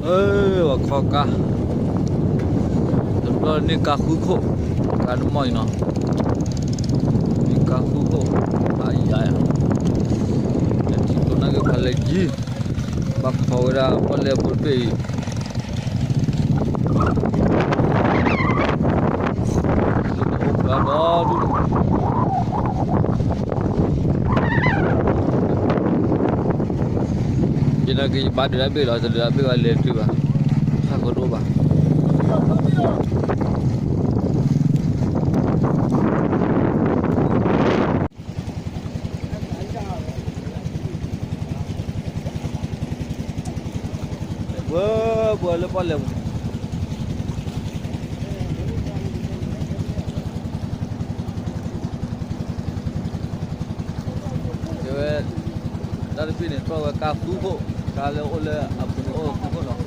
အၢ ပှၤခီကါ, တဘျီန့ၢ်ကါဃုခိၣ်, ကါတမီၢ်အံၤနီၤ, န့ၢ်ကါဃုခိၣ်, အယၤယၤ, ယထံၣ်ကိးနၢ်က့ၤဖးလဲၢ်ယံၤ, ဘၣ်ခီဝဲဒၣ်ပီၣ်လဲၣ်ဖိတဘ့ၣ်အံၤ အိၣ်ဖျါဒီဒူၣ်, ယနာ်က့ၤယဘါဒုးတၢ်ဘ့ၣ်လီၤ, တဒုးတၢ်ဘ့ၣ်ဘၣ်လဲၤတတုၤဘၣ်, ဆၣ်ကဒိၣ်ဘၣ်. ဝဲ ပှၤလၢပီၣ်လဲၣ်ပူၤ, တဲဝဲ, တၢ်တဘ့ၣ်န့ၣ် တြီၢ်ဝဲကါဃုခိၣ်, ကါလၢအိၣ်လၢအပူၤန့ၣ်အိၣ်ဃုခိၣ်နီၤ.